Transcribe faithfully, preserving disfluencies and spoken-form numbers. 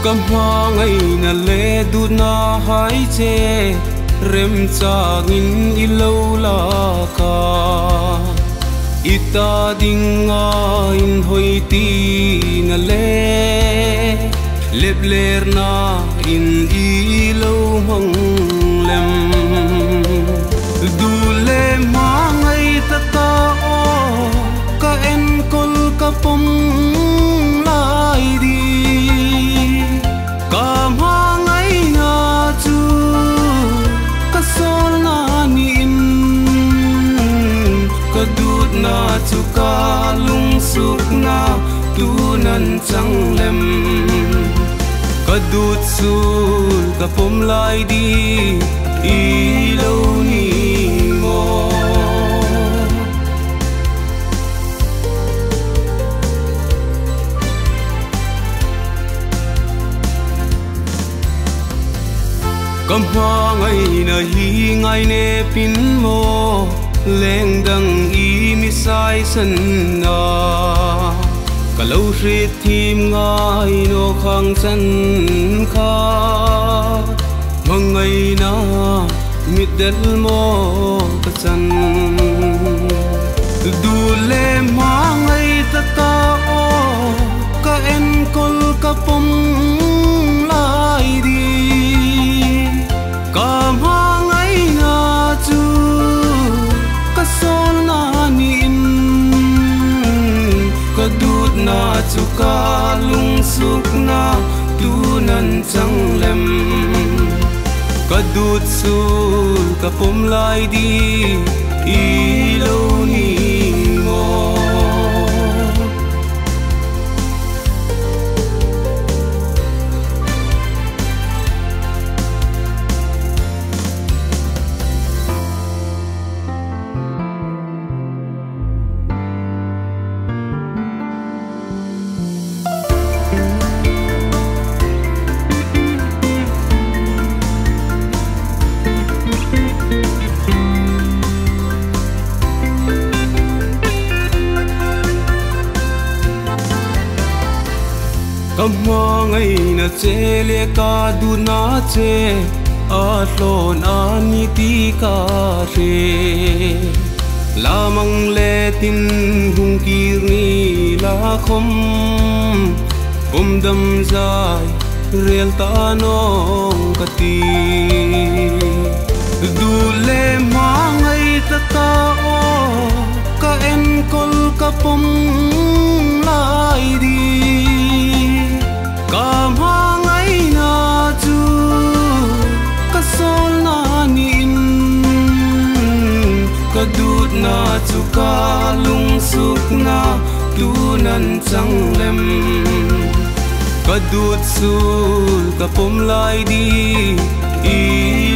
Ka hmangaina le dutnahai che remchangin i lo lak a, i ta dinga inhawi tina le leplêrna in i lo hmang lem. Dut le hmangai ta ta aw, ka enkawl ka pawm lai ding. Ka hmangaina chu ka sawlna niin, ka dutna chu ka lungsukna tu'n a chang lem. Ka dut suol ka pawm lai ding, i lo ni maw? Ka hmangaina hi ngai nêpin maw, lengdang i mi saisan a, ka lo hriet thiem ngai naw khang chan kha, hmangaina mit del maw ka chan. Dut le hmangai ta ta aw, ka enkawl ka pawm lai ding. Ka hmangaina chu ka sawlna niin, ka dutna chu ka lungsukna tu'n a chang lem. Ka dut suol ka pawm lai ding, i lo ni maw? Ka hmangaina che le ka dutna che a hlawn a ni ti ka hre. Lamang le tin hung kir ni la khawm, pawm dam zai rel ta nawng ka ti. Dut le hmangai ta ta aw, ka enkawl ka pawm lai ding. Ka hmangaina chu ka sawlna niin, ka dutna chu ka lungsukna tu'n a chang lem. Ka dut suol ka pawm lai ding, i